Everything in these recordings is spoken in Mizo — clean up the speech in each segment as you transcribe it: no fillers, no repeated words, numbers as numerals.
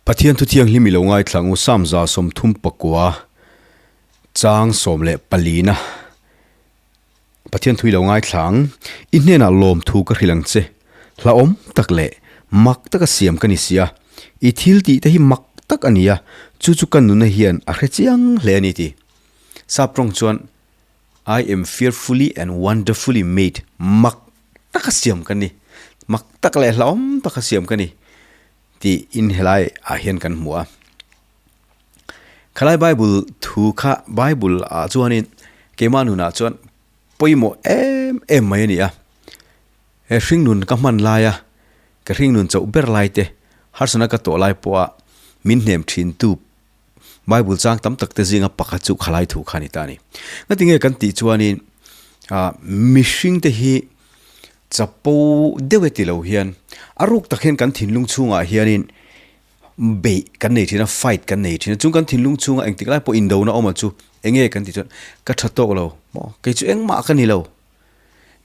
Pathian thu thianghlim i lo ngaithla ang u Psalm 39 chang 14 na Pathian thu i lo ngaithla ang i hnenah lawmthu ka hrilh ang che hlauhawm tak leh mak taka siam ka ni si a i thil tih te hi mak tak a ni a chu chu ka nuna hian a hre chiang hle a ni tih Sap tawng chuan I am fearfully and wonderfully made mak taka siam ka ni mak tak leh hlauhawm taka siam ka ni tih in helai ah hian kan hmu a. Khalai Bible thu kha Bible ah chuanin keimah nunah chuan pawimawh em em mai a ni a. He hringnun ka hman laia ka hringnun chauh ber lai te harsatna ka tawh lai pawha min hnem thintu Bible chang tam tak te zinga pakhat chu khalai thu kha a ni ta a ni. Ngatinge kan tih chuanin ah mihring te hi chapo deuh e ti lo hian a ruk tak hian kan thinlung chhungah hianin beih kan nei thin a, fight kan nei thin a, chung kan thinlung chhunga engtik lai pawh indona awm ang chu enge kan tih chuan ka tha tawk lo maw kei chu engmah ka ni lo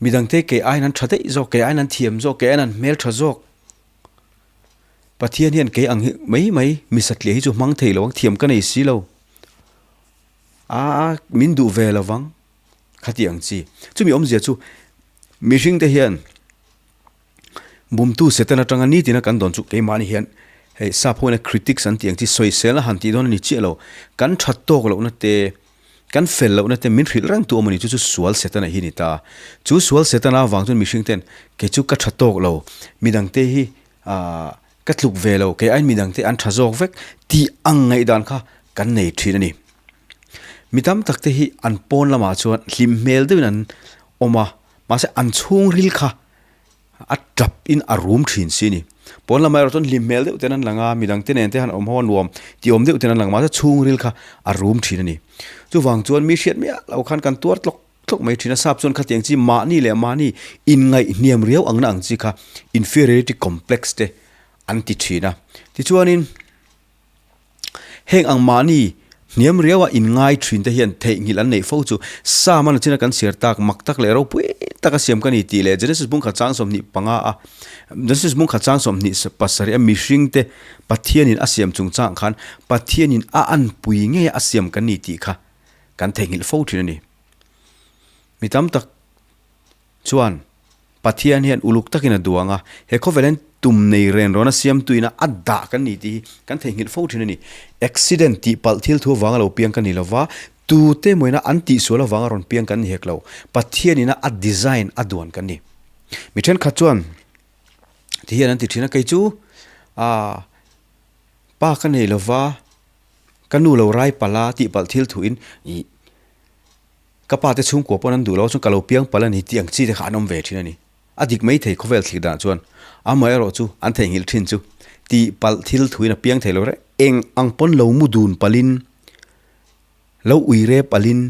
midangte kei aiin an tha daih zawk kei aiin an thiam zawk kei aiin an hmel tha zawk Pathian hian kei ang hi mai mai mi satliah hi chu hmang thei lo ang thiam ka nei si lo a min duh ve lo vang khati ang chi chumi awmzia chu mihring te hian Bumtu Satan atanga nitina kan dawn chu keimahni hian hei sap ho ina critics an tih ang chi sawisel a han tih dawn a ni chiah lo. Kan that tawk lohna te, kan fel lohna te min hrilh reng tu awm a ni chu chu sual Setana hi a ni ta. Chu sual Setana avang chuan mihring ten kei chu ka tha tawk lo, midangte hi aah ka tluk ve lo, kei aiin midangte an tha zawk vek tih ang ngaihdan kha kan nei thin a ni. Mi tam tak te hi an pawn lamah chuan hlim hmel deuhin an awm a, mahse an chhungril kha A tap in a rum thin si a ni. Pawn lamah erawh chuan hlim hmel deuh ten an lang a, midang te nen te han awm ho a nuam tih awm deuh ten an lang a, mahse chhungril kha a rum thin a ni. Chuvang chuan mi hriat miah lo khan kan tuar tlawk tlawk mai thin a, sap chuan khatiang chi mahni leh mahni inngaihhniam riau angna ang chi kha inferiority complex te an ti thin a. Tichuanin. Heng ang mahni hniam riaua inngai thin te hian theihnghilh an neih fo chu Psalm a nachina kan chhiar tak mak tak leh ropui taka siam ka ni tih leh Genesis bung khat chang 25 a Genesis bung khat chang 27 a mihring te Pathianin a siam chungchang khan Pathianin a anpui ngei a siam kan ni tih kha kan theihnghilh fo thin a ni. Mi tam tak Chuan, Pathian hian uluk takin a duang a, he khawvel hian tum nei ren rawn a siamtuina a dah kan ni tih hi kan theihnghilh fo thin a ni. Accident tih palh thil thu avanga lo piang kan ni lova, tute mawina an tihsual avanga rawn piang kan ni hek lo. Pathianina a design a duan kan ni. Mi thenkhat chuan ti hian an ti thin a, kei chu ah pa ka nei lova, ka nu lo rai palh a tih palh thil thuin ih Ka pa te chhungkua pawn an duh lo chuan ka lo piang palh a ni tih ang chi te kha an awm ve thin a ni. A dik mai thei khawvel thlik danah chuan amaherawh chu an theihnghilh thin chu tih palh thil thuin a piang thei lo reng. Eng ang pawn lo mu dun palhin, lo ui re palhin,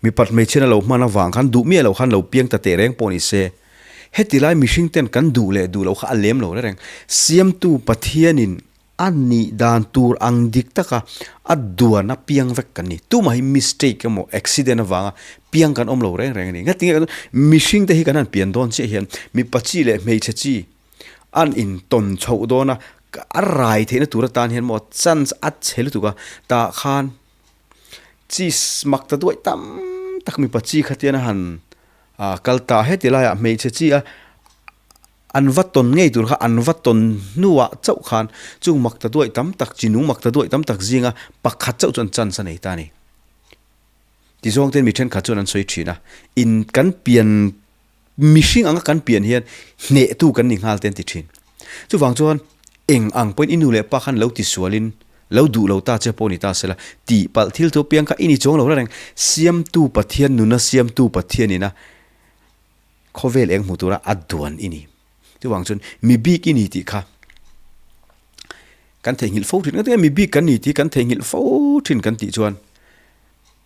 mipat hmeichhian a lo hman avang khan duh miah lo khan lo piang ta teh reng pawh ni se. Heti lai mihring ten kan duh leh duh lo kha a lem lo reng. Siamtu Pathianin A nih dan tur ang dik taka a duan a piang vek kan ni. Tumah hi mistake emaw accident avanga piang kan awm lo reng reng a ni. Ngatinge kan mihring te hi kan han pian dawn chiah hian mipa chi leh hmeichhe chi an intawn chhoh dawn a, a rai theihna tur atan hian maw chance a che lutuk a, tah khan chi mak ta duai tam tak mipa chi khatian a han kal ta heti laiah hmeichhe chi a An va tawn ngei tur kha an va tawn hnuah chauh khan chung mak ta duaih tam tak, chinung mak ta duaih tam tak zinga pakhat chauh chu an chance a nei ta a ni. Tizawng ten mi thenkhat chuan an sawi thin a, in kan pian mihring anga kan pian hian hnehtu kan ni nghal te an ti thin. Chuvang chuan eng ang pawhin i nu leh pa khan lo tisualin lo duh lo ta che pawh ni ta sela, tihpalh thil thu apiang kha i ni chuang lo reng, Siamtu Pathian nuna Siamtu Pathianina Khawvel eng hmu tura a duan i ni. Chuvang chuan mi bik i ni tih kha kan theihnghilh fo thin. Engtin nge mi bik kan ni tih kan theihnghilh fo thin kan tih chuan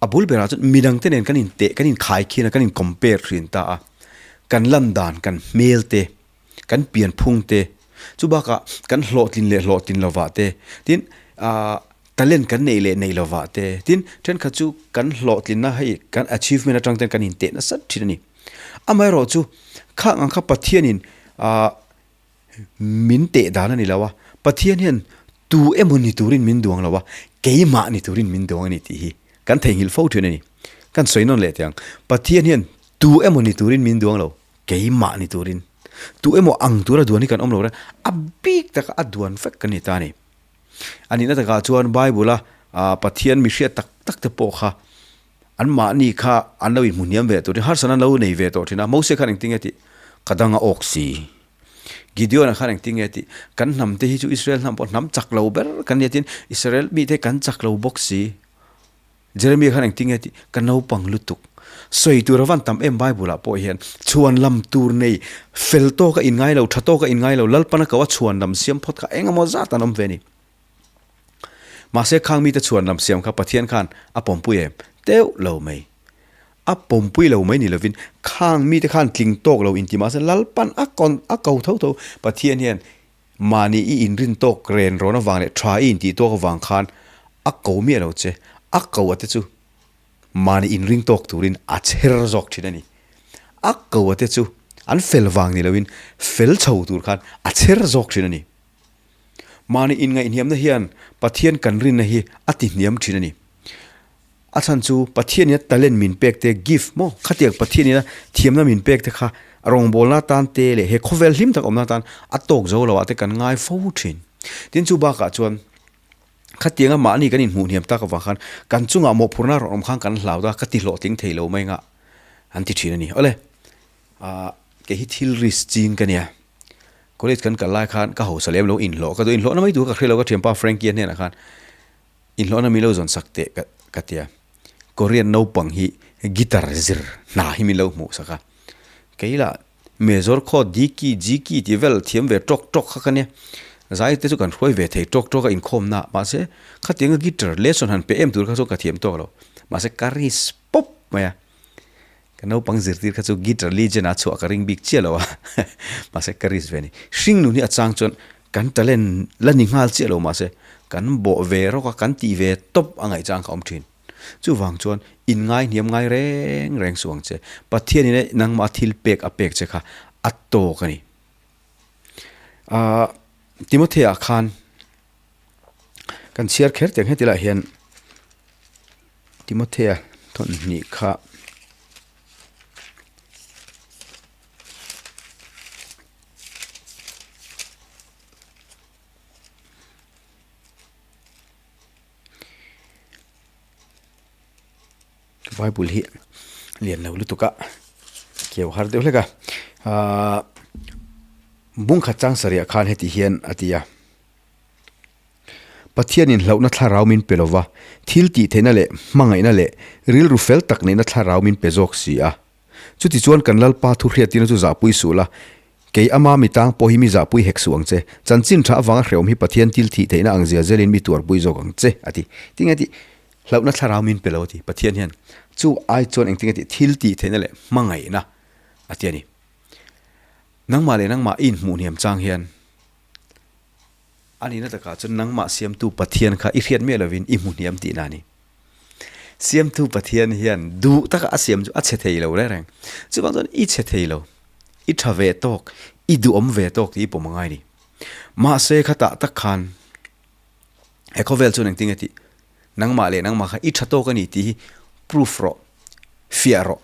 a bul berah chuan midangte nen kan inteh, kan inkhai khin a, kan in compare thin ta a. Kan lan dan, kan hmel te, kan pianphung te, chu bakah kan hlawhtlin leh hlawhtlin lovah te, tin aah. Talent kan neih leh neih lovah te, tin thenkhat chu kan hlawhtlinna hei kan achievement atang ten kan inteh nasa thin a ni. Amaherawhchu khang ang kha Pathianin ah min teh dan a ni lo a, Pathian hian tu emaw ni turin min duang lo a, keimah ni turin min duang a ni tih hi kan theihnghilh fo thin a ni. Kan sawi nawn leh teh ang, Pathian hian tu emaw ni turin min duang lo, keimah ni turin. Tu emaw ang tura duan hi kan awm lo reng, a bik taka a duan vek kan ni ta a ni. A nihna takah chuan Bible-a Pathian mi hriat tak tak te pawh kha anmahni kha an lo inhmu hniam ve tawh thin, harsatna an lo nei ve tawh thin a. Mose khan engtin nge tih? Ka dang a awk si. Gideon-a khan engtin nge tih? Kan hnam te hi chu Israel hnam pawh hnam chak lo ber kan nia tin Israel mite kan chak lo bawk si. Jeremia khan engtin nge tih ka naupang lutuk. Sawi tur a van tam em Bible ah pawh hian chhuan lam tur nei fel tawk a inngai lo, tha tawk a inngai lo, Lalpana ko a chhuan lam siam phawt kha eng emaw zat an awm ve a ni. Mahse khang mite chhuan lam siam kha Pathian khan a pawmpui em? Teuh lo mai. A pawmpui lo mai ni lovin khang mite khan tling tawk lo inti mahse Lalpan a a ko tho tho. Pathian hian Mahni i inrin tawk ren rawn avang leh tha i intih tawk avang khan a ko miah lo che, a ko a te chu mahni inring tawk turin a chher zawk thin a ni. A ko a te chu an fel vang ni loin fel chho tur khan a chher zawk thin a ni. Mahni inngaihhniamna hian Pathian kan rinna hi a tihniam thin a ni. A chhan chu Pathianina talent min pek te, gift maw, khatiang Pathianina thiamna min pek te kha rawngbawlna atan te leh he khawvel hlim tak awmna atan a tawk zo lo ah te kan ngai fo thin. Tin chu bakah chuan khatianga mahni kan inhmuh hniam tak avang khan kan chungah mawhphurhna rawn awm khan kan hlau ta, ka ti hlawhtling thei lo mai ngah an ti thin a ni. Awle, ah kei hi thil risk ching ka nia. College kan kal lai khan ka hausa lem lo inhlawh ka duh, inhlawhna mai tur ka hre lo ka thianpa Frankie-a hnenah khan Inhlawhna mi lo zawn sak teh ka ka ti a, Korean naupang hi guitar zir hna hi min lo hmuh sak a, kei lah Major khaw D key G key tih vel thiam ve tawk tawk kha ka nia, zai te chu kan hruai ve thei tawk tawk a inkhawmna ah, mahse khatianga guitar lesson han pe em tur kha chuan ka thiam tawk lo, mahse ka risk pawp mai a. Ka naupang zirtir kha chu guitar legend a chhuah ka ring bik chiah lo a, mahse ka risk ve a ni. Hring nun hi a chang chuan kan talent la ni nghal chiah lo mahse kan bawh ve rawk a, kan tih ve tawp a ngaih chang kha awm thin. Chuvang chuan in ngai hniam ngai reng reng suh ang che. Pathianin e nangmah thil pek a pek che kha a tawk a ni. Ahh Timothea khan kan chhiar kher teh ang heti lai hian Timothea thawmhnih kha Bible hi lian lo lutuk a keu har deuh hlek a ahh bungkhat chang sarih ah khan heti hian a ti a. Pathianin hlauhna thlarau min pe lova, thil tih theihna leh hmangaihna leh rilru fel tak neihna thlarau min pe zawk si a. Chutichuan kan Lalpa thu hriattirna chu zahpui suh la, kei ama mi tang pawh hi mi zahpui hek suh ang che, chanchin tha avanga hrehawm hi Pathian thil thih theihna ang zia zelin mi tuarpui zawk ang che, a ti. Tinge tih? Hlauhna thlarau min pe lo a ti. Pathian hian chu ai chuan engtinge tih? Thil tih theihna leh hmangaihna a ti a ni. Nangmah leh nangmah i inhmuh hniam chang hian, A nihna takah chuan nangmah Siamtu Pathian kha i hriat miah lovin i hmu hniam tihna a ni. Siamtu Pathian hian duh taka a siam chu a chhe thei lo reng reng. Chuvang chuan i chhe thei lo, i tha ve tawk, i duhawm ve tawk tih i pawm a ngai a ni. Mahse khatah tak khan he khawvel chuan engtin nge tih? Nangmah leh nangmah kha i tha tawk a ni tih hi proof rawh, fiah rawh.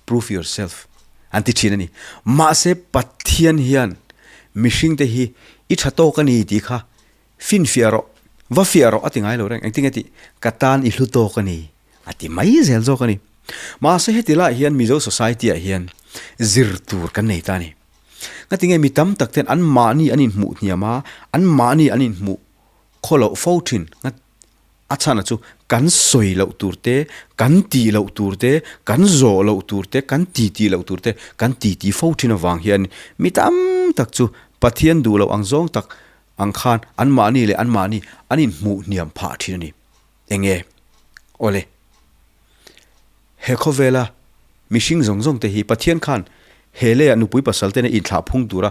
Prove yourself an ti thin a ni. Mahse Pathian hian mihringte hi i tha tawk a ni tih kha finfiah rawh, va fiah rawh a ti ngai lo reng. Engtin nge tih? Ka tan i hlu tawk a ni a ti mai zel zawk a ni. Mahse heti lai hian Mizo society ah hian zir tur kan nei ta a ni. Ngatinge mi tam tak ten an mahni an inhmuh hniam a, an mahni an inhmuh khaw loh fo thin. A chhana chu kan sawi loh tur te, kan tih loh tur te, kan zawh loh tur te, kan titi loh tur te, kan titi fo thin avang hian mi tam tak chu Pathian duh loh ang zawng tak ang khan anmahni leh anmahni an inhmuh hniam phah thin a ni. Enge? Awle. He khawvela mihring zawng zawng te hi Pathian khan he leiah nupui pasal tena inthlah phung tura.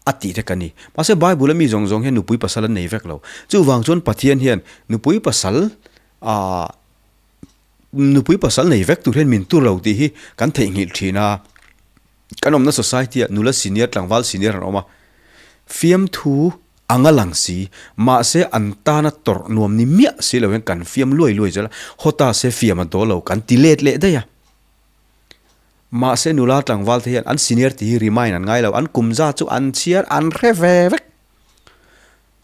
A tih te ka ni. Mahse Bible a mi zawng zawng hian nupui pasal an nei vek lo. Chuvang chuan Pathian hian nupui pasal ah nupui pasal nei vek tur hian min tur lo tih hi kan theihnghilh thin a. Kan awmna society ah nula senior tlangval senior an awm a. Fiamthu anga lang si, mahse an tana tawrh nuam ni miah si lo hian kan fiam luai luai zel a, haw ta se fiam a dawl lo kan ti let leh daih a. Mahse nula tlangval te hian an senior tih hi remind an ngai lo, an kum za chu an chhiar an hre ve vek.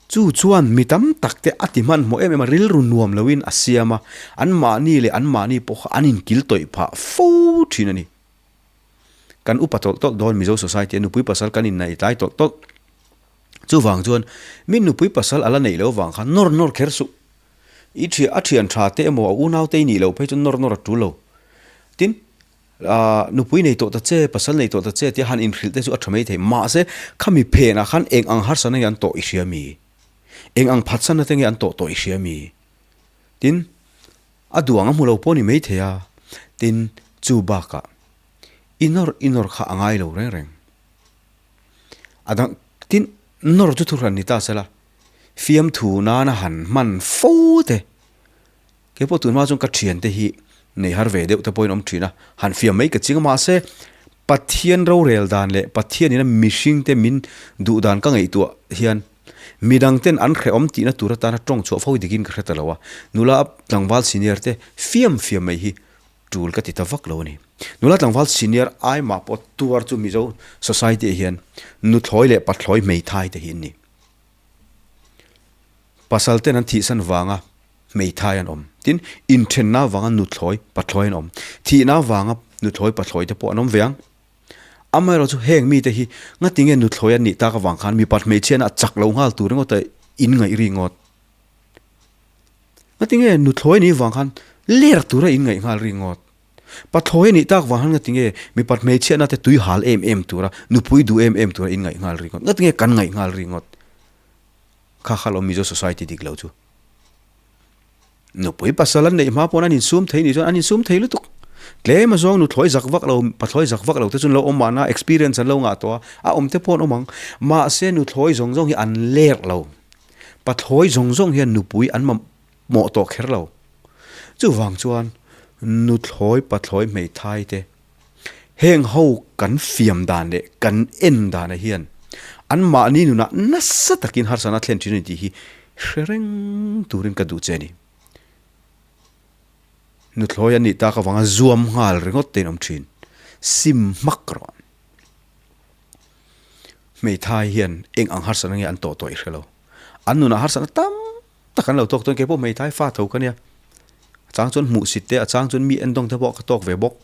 Chu chuan mi tam tak te a ti hmanhmawh em em a, rilru nuam loin a siam a, an mahni leh an mahni pawh kha an inkil tawih phah fo thin a ni. Kan upa tawlh tawlh dawn Mizo society a nupui pasal kan innaih tlai tawlh tawlh. Chuvang chuan mi nupui pasal a la neih loh vang khan nawr nawr kher suh. I thian a thian tha te emaw a unau te i nih loh phei chuan nawr nawr a tul lo. Tin, ah nupui nei tawh ta che, pasal nei tawh ta che tia han inhrilh te chu a tha mai thei. Mahse, khami phenah khan eng ang harsatna nge an tawh i hria mi? Eng ang phatsanna te nge an tawh tawh i hria mi? Tin, a duang a hmu lo pawh a ni mai thei a. Tin, chu bakah i nawr i nawr kha a ngai lo reng reng. A dang, tin, nawr chu thuhran ni ta sela, fiamthu nana han hman fo te, kei pawh tunhma chuan ka thiante hi nei har ve deuh te pawhin awm thin a, han fiam mai ka ching a, mahse Pathian rorel dan leh Pathian ina mihring te min duh dan ka ngaihtuah hian midang ten an hrehawm tihna tur atana tawng chhuah fo dikin ka hre ta lo a, nula tlangval senior te fiam fiam mai hi tul ka ti ta vak lo a ni. Nula tlangval senior ai mah pawh tuar chu Mizo society ah hian nuthlawi leh pathlawi hmeithai te hi an ni. Pasal ten an thihsan vanga hmeithai an awm. Tin, inthenna vanga nuthlawi, pathlawi an awm. Thihna vanga nuthlawi, pathlawi te pawh an awm ve ang. Amaherawhchu heng mite hi ngatinge nuthlawi an nih tak avang khan mipat hmeichhiatna a chak lo nghal tur ringawt a in ngaih ri ngawt. Ngatinge nuthlawi nih vang khan ler tura in ngaih nghal ri ngawt. Pathlawi a nih tak vang khan ngatinge mipat hmeichhiatna te tui hal em em tura, nupui duh em em tura in ngaih nghal ringawt. Ngatinge kan ngaih nghal ringawt. Kha kha lo Mizo society dik lo chu. Nupui pasal an neih hma pawn an insum thei nih chuan an insum thei lutuk. Tlem azawng nuthlawi zak vak lo, pathlawi zak vak lo te chu an lo awm mahna experience an lo ngah tawh a, a awm te pawh an awm ang. Mahse nuthlawi zawng zawng hi an lerh lo. Pathlawi zawng zawng hian nupui an mamawh tawh kher lo. Chuvang chuan nuthlawi pathlawi hmeithai te heng ho kan fiam dan leh kan en dana hian an mahni nunah nasa takin harsatna thlen thin a ni tih hi hre reng turin ka duh che a ni. Nuthlawi an nih tak avanga zuam nghal ringawt te in awm thin. Sim hmak rawh. Hmeithai hian eng ang harsatna nge an tawh tawh i hre lo. An nunah harsatna tam tak an lo tawk chuan keipawh hmeithai fa tho ka nia. A chang chuan hmuhsit te, a chang chuan mi endawng te pawh ka tawk ve bawk.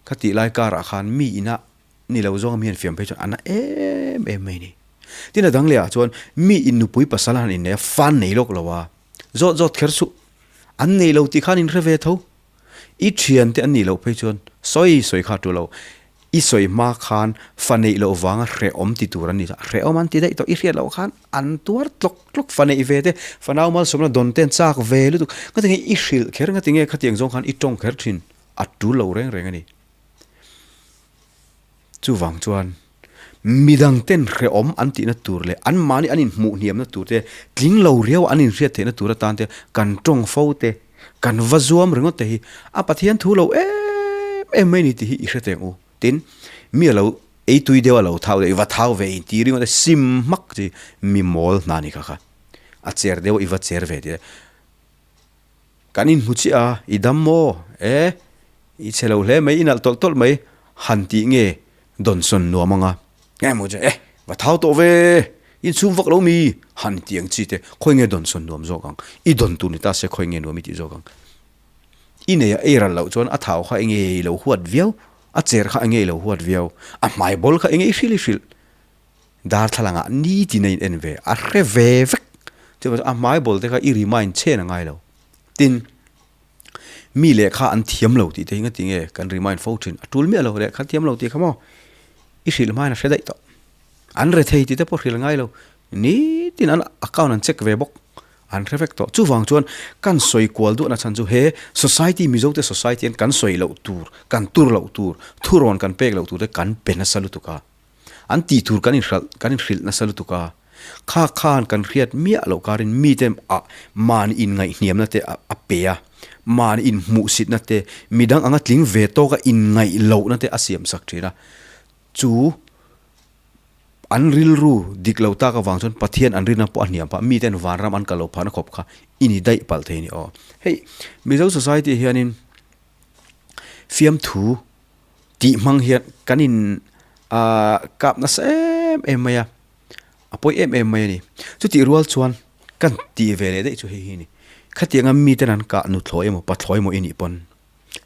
Ka tih lai karah khan mi ina ni lo zawng mi han fiam phei chuan a na em em mai ni. Tin a dang leh ah chuan mi in nupui pasal han innei a, fan nei lawk lo a, zawt zawt kher suh. An nei lo tih khan in hre ve tho. I thiante an nih loh phei chuan sawi sawi kha a tul lo. I sawi hma khan fa neih loh vanga hrehawm ti tur an ni. Hrehawm an ti daih tawh, i hriat loh khan an tuar tlawk tlawk fa neih ve te, fanau malsawmna dawn te an chak ve lutuk. Ngatinge i hrilh kher, ngatinge khatiang zawng khan i tawng kher thin a tul lo reng reng a ni. Chuvang chuan midang ten hrehawm an tihna tur leh anmahni an inhmuh hniamna tur te, tling lo riau an inhriat theihna tur atan te kan tawng fo te, kan va zuam ringawt te hi a Pathian thu lo em em mai ni tih hi i hre teng u. Tin, mi a lo ei tui deuh a lo thau deuh, i va thau ve inti ringawt e, sim hmak chi mi mawl hna ni kha kha. A cher deuh a i va cher ve tih e. Kan inhmu chiah a, i dam maw? E, i chhe lo hle mai, i nalh tawlh tawlh mai, han tih nge dawnsawn nuam anga? Nge maw chuan, e, va thau tawh ve, inchhung vak lo mi, han tih ang chi te, khawi nge dawnsawn nuam zawk ang? I dawn tur ni ta se khawi nge nuam i tih zawk ang? I nei a ei ral loh chuan a thau kha enge i lo huat viau, a cher kha enge i lo huat viau, a hmai bawl kha enge i hrilh i hrilh? Darthlalangah nitin a in en ve, a hre ve vek. Chuvang chuan a hmai bawl te kha i remind chhen a ngai lo. Tin, mi lehkha an thiam lo tih te hi ngati nge kan remind fo thin, a tul miah lo lehkha thiam lo tih kha maw i hrilh hmain a hre daih tawh. An re thei tih te pawh hrilh ngai lo, nitin an account an check ve bawk, an hre vek tawh. Chuvang chuan kan sawi kual duahna chhan chu he society Mizo te society hian kan sawi loh tur, kan tur loh tur, thurawn kan pek loh tur te kan pe nasa lutuk a. An tih tur kan inhralh kan inhrilh nasa lutuk a. Kha khan kan hriat miah loh karin mite ah mahni inngaihhniamna te a pe a, mahni inhmuhsitna te, midang anga tling ve tawka inngaih lohna te a siamsak thin a. Chu an rilru dik lo tak avang chuan Pathian an rinna pawh a hniam phah, miten vanram an kal lo phahna khawp kha i ni daih palh thei a ni aw. Hei Mizo society hianin fiamthu tih hmang hian kan in ah kap nasa em em mai a, a pawi em em mai a ni. Chutih rual chuan kan tih ve leh daih chu hei hi a ni. Khatianga miten an kah nuthlawi emaw pathlawi emaw i nih pawn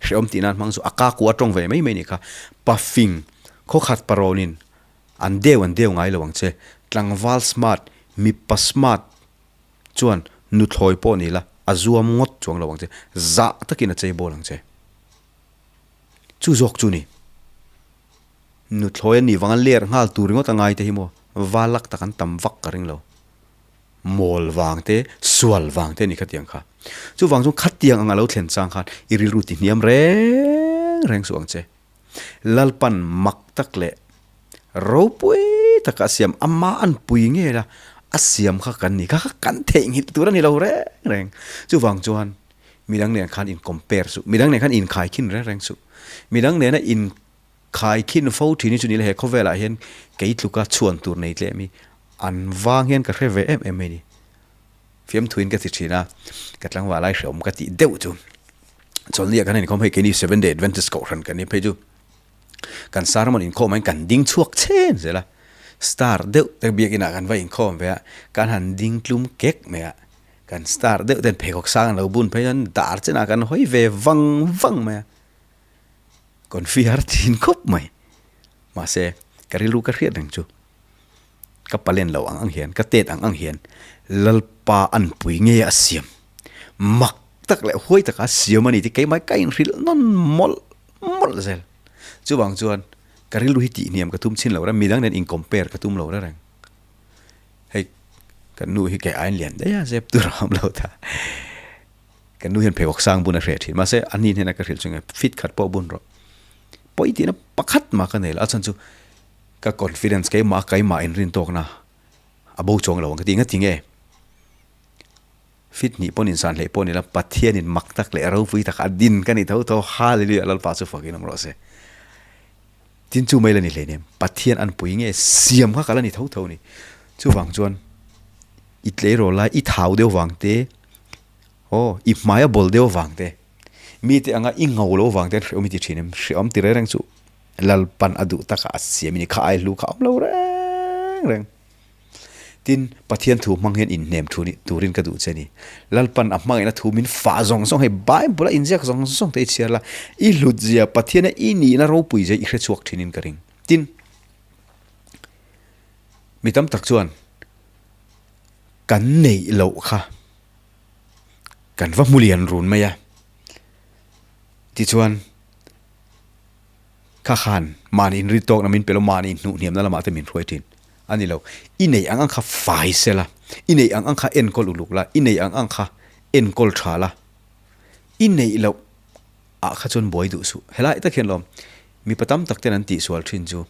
hrehawm tih nan hmang chu a ka kua tawng ve mai mai a nih kha. Pafing khawkhat parawnin an deu an deu ngai lo ang che. Tlangval smart, mipa smart chuan nuthlawi pawh ni la a zuam ngawt chuang lo ang che. Zah takin a chei bawl ang che. Chu zawk chu ni. Nuthlawi a nih vanga ler nghal tur ringawt a ngai te hi maw va lak tak an tam vak ka ring lo. Mawl vang te, sual vang te a ni khatiang kha. Chuvang chuan khatiang ang a lo thlen chang khan i rilru ti hniam reng reng suh ang che. Lalpan mak tak leh ropui taka a siam, ama an pui ngei la, a siam kha kan ni kha kha kan theihnghilh tur a ni lo reng reng. Chuvang chuan Midang nen khan in compare suh, midang nen khan inkhai khin reng reng suh. Midang nena inkhai khin fo thin hi chu ni la he khawvelah hian kei tluka chhuan tur nei tlem hi an vang hian ka hre ve em em mai ni. Fiamthuin ka ti thin a, ka tlangval lai hreawm ka tih deuh chu. Chawlhni ah kan inkhawm hei keini Seventh Day Adventist kohhran kan ni phei chu kan sermon inkhawm ah hian kan ding chhuak chhen zel a, star deuh te biakinah kan va inkhawm ve a, kan han ding tlum kek mai a. Kan star deuh ten pheikhawk sang an lo bun phei chuan dar chenah kan hawi ve vang vang mai a, confi har thin khawp mai. Mahse, ka rilru ka hriat reng chu ka palen lo ang ang hian, ka tet ang ang hian Lalpa an pui nge a siam, mak tak leh huai taka siam a ni tih keimah ka inhrilh nawn mawlh mawlh zel. Chuvang chuan ka rilru hi tihhniam ka tum chhin lo reng, midang nen in compare ka tum lo reng reng. Hei kan nu hi kei aiin lian daih a zep tur a awm lo ta. Kan nu hian pheikhawk sang bun a hreh thin mahse a ni hnena ka hrilh chu nge fit khat pawh bun rawh. Pawi tihna pakhat mah ka nei lo a chhan chu ka confidence keimah keimah inrin tawkna a bo chuang lo ang ka ti ngati nge. Fit hnih pawn insan hleih pawh ni la Pathianin mak tak leh ropui tak a din ka ni tho tho Hallelujah Lalpa chu fakin awm rawh se. Tin chu mai la ni hleinem, Pathian an pui nge siam kha ka la ni tho tho a ni. Chuvang chuan i tleirawl lai i thau deuh vang te, aw i hmai a bawl deuh vang te, mite anga i ngo lo vang te an hreawm i ti thin em? Hreawm ti reng reng chu Lalpan a duh taka a siam i ni, kha ai hlu kha a awm lo reng reng. Tin, Pathian thu hmang hian inhnem thu nih turin ka duh che ni. Lalpan a hmangaihna thu min fah zawng zawng hei Bible a inziak zawng zawng te i chhiar la, i hlut zia Pathiana i nihna ropui zia i hre chhuak thinin ka ring. Tin, mi tam tak chuan kan neih loh kha kan va hmu lian run mai a, tichuan Kha khan mahni inri tawkna min pe lo, mahni inhnuhhniamna lamah te min hruai thin a ni lo. I neih ang ang kha fai se la, i neih ang ang kha enkawl uluk la, i neih ang ang kha enkawl tha la, i neih loh ah kha chuan buai duh suh. Helai tak hian lawm mipa tam tak ten an tihsual thin chu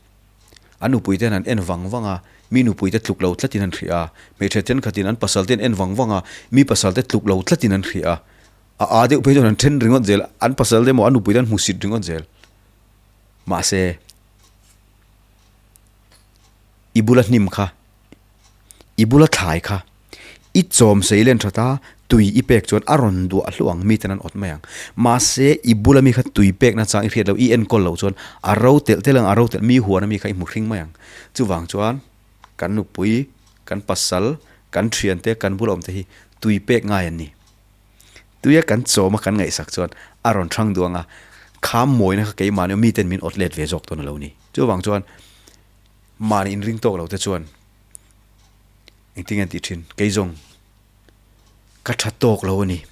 an nupui ten an en vang vang a, mi nupui te tluk lo tlatin an hria a, hmeichhe thenkhatin an pasal te an en vang vang a, mi pasal te tluk lo tlatin an hria a. A a deuh phei chuan an then ringawt zel, an pasal te emaw an nupui te an hmusit ringawt zel. Mahse, i bula hnim kha, i bula thlai kha, i chawm sei len that a, tui i pek chuan a rawn duah hluah ang, miten an awt mai ang. Mahse, i bula mi kha tui pek nachang i hriat loh, i enkawl loh chuan a ro telh telh ang, a ro telh, mi huan ami kha i hmu hring mai ang. Chuvang chuan kan nupui, kan pasal, kan thiante, kan bula awmte hi tui pek ngai an ni. Tuia kan chawma kan ngaihsak chuan a rawn thang duang a, kham mawina kha keimahni miten min awt let ve zawk dawn a lo ni. Chuvang chuan mahni inring tawk lo te chuan engtin nge an tih thin, kei zawng ka tha tawk lo a ni,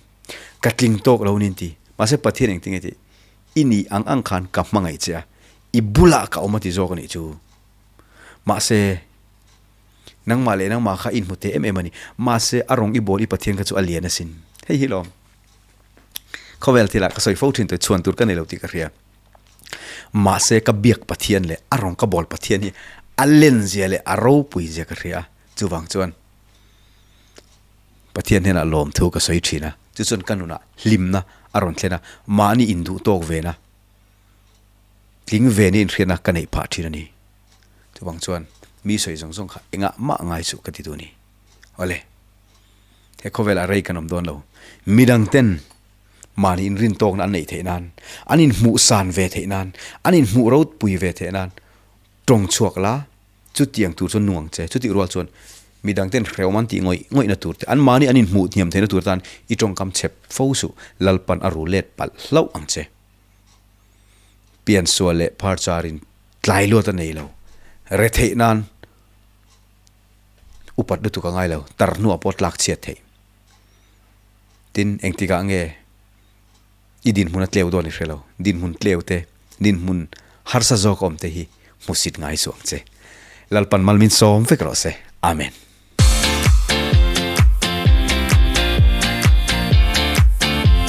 ka tling tawk lo a ni an ti. Mahse Pathian engtin nge tih, i nih ang ang khan ka hmangaih che a, i bulah ka awm a ti zawk a nih chu. Mahse. Nangmah leh nangmah kha i inhmu teh em em a ni. Mahse, a rawng i bawl i Pathian kha chu a lian asin. Hei hi lawm. Khawvel thilah ka sawi fo thin tawh, chhuan tur ka nei lo tih ka hria. Mahse, ka biak Pathian leh a rawng ka bawl Pathian hi A len zia leh a ropui zia ka hria a, chuvang chuan Pathian hnenah lawmthu ka sawi thin a, chu chuan ka nunah hlimna a rawn thlen a, mahni induh tawk vena tling ve ni inhriatna ka neih phah thin a ni. Chuvang chuan mi sawi zawng zawng kha engah mah ngai suh ka ti duh a ni. Awle, he khawvelah rei kan awm dawn lo. Midang ten mahni inrin tawkna an neih theih nan, an inhmuh san ve theih nan, an inhmuh ropui ve theih nan tawng chhuak la, chutiang tur chuan nung ang che. Chutih rual chuan midang ten hrehawm an tih ngawih ngawihna tur te, anmahni an inhmuh hniam theihna tur tan i tawngkam chep fo suh, Lalpan a ru let palh hlauh ang che. Piansual leh pharcharin tlai luat a nei lo. Retheih nan upat lutuk a ngai lo, tar hnuah pawh tlak chhiat theih. Tin, engtikah nge i dinhmun a tleu dawn i hre lo. Dinhmun tleu te, dinhmun harsa zawk awm te hi hmusit ngai suh ang che. Lalpan mal min sawm vek rawh se. Amen.